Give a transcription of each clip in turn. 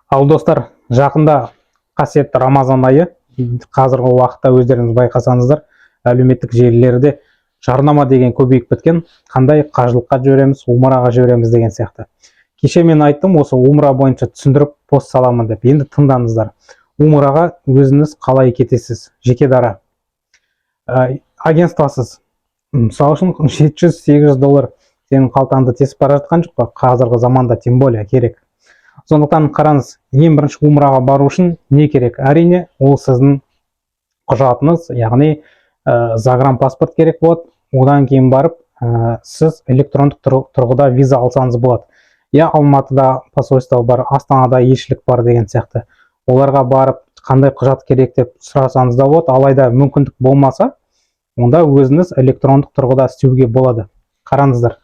Ал, достар, жақында қасиетті Рамазан айы. Қазіргі уақытта өздеріңіз байқасаңыздар, әлеуметтік желілерде жарнама деген көбейіп кеткен: қандай қажылыққа жібереміз, умраға жібереміз деген сияқты. Кеше мен айттым, осы умра бойынша түсіндіріп пост саламын деп. Енді тыңдаңыздар. Умраға өзіңіз қалай кетесіз? Жеке дара, агентствосыз. Мысалы үшін, 700-800 доллар сенің қалтаңды тесіп бара жатқан жоқ па? Қазіргі заманда тем более керек. Сондықтан қараңыз, ең бірінші умраға бару үшін не керек? Әрине, ол сіздің құжатыңыз, яғни загранпаспорт керек болады. Одан кейін барып сіз электрондық тұрғыда виза алсаңыз болады. Иә, Алматыда посольство бар, Астанада елшілік бар деген сияқты. Оларға барып, қандай құжат керек деп сұрасаңыз да болады. Алайда мүмкіндік болмаса, онда өзіңіз электрондық тұрғыда істеуге болады. Қараңыздар,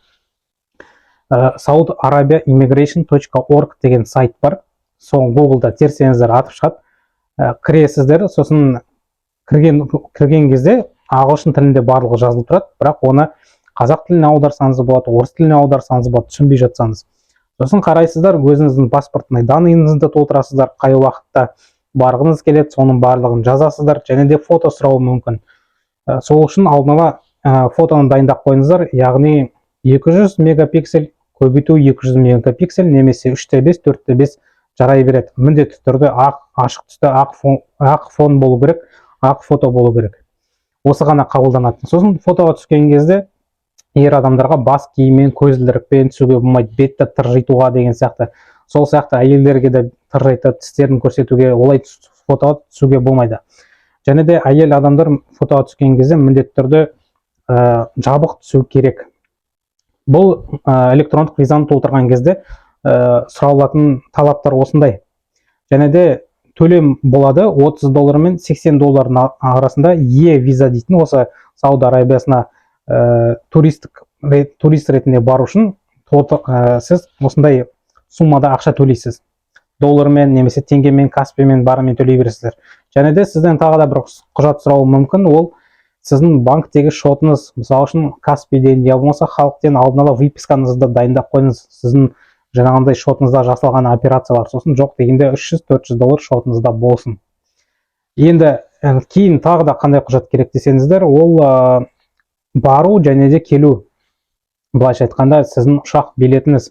saudarabia-immigration.org деген сайт бар. Сол Гуглда терсеңіздер, атып шығады. Кіресіздер, сосын кірген кезде ағылшын тілінде барлығы жазылып тұрады, бірақ оны қазақ тіліне аударсаңыз да болады, орыс тіліне аударсаңыз болады, түсінбей жатсаңыз. Сосын қарайсыздар, өзіңіздің паспортный данныйыңызды толтырасыздар, қай уақытта барғыңыз келеді, соның барлығын жазасыздар. Және де фото сұрауы мүмкін. Сол үшін алдын ала фотоны дайындап қойыңыздар, яғни 200 мегапиксель көбейту 200 мегапиксель немесе 3-те 5, 4-те 5 жарай береді. Міндетті түрде ақ, ашық түсті ақ фон, ақ фон болу керек, ақ фото болу керек. Осы ғана қабылданады. Сосын фотоға түскен кезде ер адамдарға бас киіммен, көзілдірікпен түсуге болмайды, бетті тыржитуға деген сияқты. Сол сияқты әйелдерге де тыржитып, тістерін көрсетуге, олай фотоға түсуге болмайды. Және де әйел адамдар фотоға түскен кезде міндетті түрде жабық түсу керек. Бұл электрондық визаны толтырған кезде сұралатын талаптар осындай. Және де төлем болады 30 доллар мен 80 доллардың арасында. Е виза дейтін осы Сауд Арабиясына турист ретінде бару үшін сіз осындай суммада ақша төлейсіз, доллармен немесе теңгемен, Каспимен, барымен төлей бересіздер. Және де сізден тағы да бір құжат сұрауы мүмкін, ол сіздің банктегі шотыңыз. Мысалы үшін, Каспийден я болмаса Халықтен алдын ала выпискаңызды дайындап қойыңыз, сіздің жаңағындай шотыңызда жасалған операциялар. Сосын жоқ дегенде 300-400 доллар шотыңызда болсын. Енді кейін тағы да қандай құжат керек десеңіздер, ол бару және де келу, былайша айтқанда, сіздің ұшақ билетіңіз.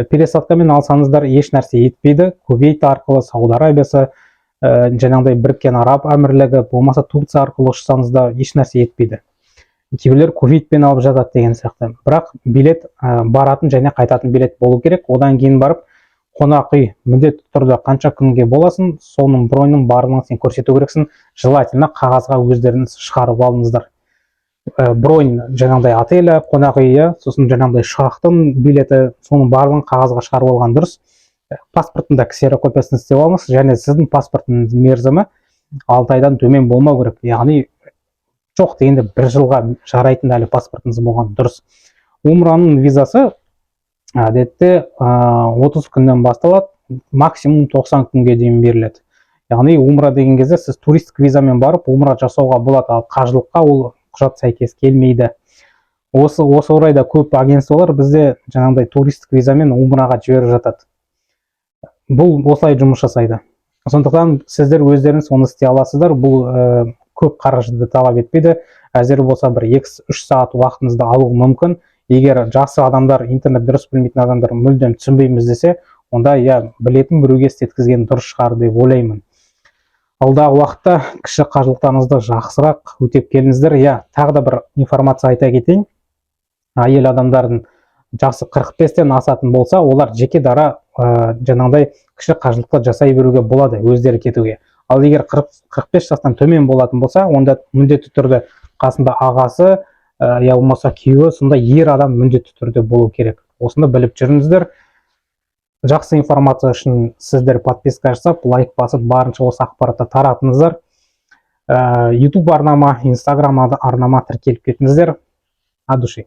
Пересадкамен алсаңыздар, еш нәрсе етпейді. Кувейт арқылы, Сауд Арабиясы, жаңағыдай Біріккен Араб Әмірлігі болмаса Турция арқылы ұшсаңыз да, еш нәрсе етпейді. Кейбіреулер Кувейтпен алып жатады деген сияқты. Бірақ билет, баратын және қайтатын билет болу керек. Одан кейін барып қонақ үй міндетті түрде, қанша күнге боласың, соның броньның барлығын сен көрсету керексің. Желательно қағазға өздеріңіз шығарып алыңыздар. Бронь жаңағыдай отеля, қонақ үйі, сосын жаңағыдай ұшақтың билеті, соның барлығын қағазға шығарып алған дұрыс. Паспорттың да ксерокопиясын істеп алыңыз. Және сіздің паспорттың мерзімі 6 айдан төмен болмау керек, яғни жоқ дегенде бір жылға жарайтын әлі паспортыңыз болған дұрыс. Умраның визасы әдетте 30 күннен басталады, максимум 90 күнге дейін беріледі. Яғни умра деген кезде сіз туристік визамен барып, умра жасауға болады, ал қажылыққа ол құжат сәйкес келмейді. Осы орайда көп агентстволар бізде жаңағыдай туристік визамен умраға жіберіп жатады. Бұл осылай жұмыс жасайды. Сондықтан сіздер өздеріңіз оны істей аласыздар. Бұл көп қаражатты талап етпейді, әзір болса бір 2-3 сағат уақытыңызды алуы мүмкін. Егер жасы адамдар, интернет дұрыс білмейтін адамдар мүлдем түсінбейміз десе, онда, иә, білетін біреуге істеткізген дұрыс шығар деп ойлаймын. Алдағы уақытта кіші қажылықтарыңызды жақсырақ өтеп келіңіздер. Иә, тағы да бір информация айта кетейін. Әйел адамдардың жасы 45-тен асатын болса, олар жеке дара жаңағыдай кіші қажылықты жасай беруге болады, өздері кетуге. Ал егер 40, 45 жастан төмен болатын болса, онда міндетті түрде қасында ағасы, я болмаса күйеуі, сондай ер адам міндетті түрде болу керек. Осыны біліп жүріңіздер. Жақсы информация үшін сіздер подписка жасап, лайк басып, барынша осы ақпаратты таратыңыздар. YouTube арнама, Instagram арнама тіркеліп кетіңіздер. От души.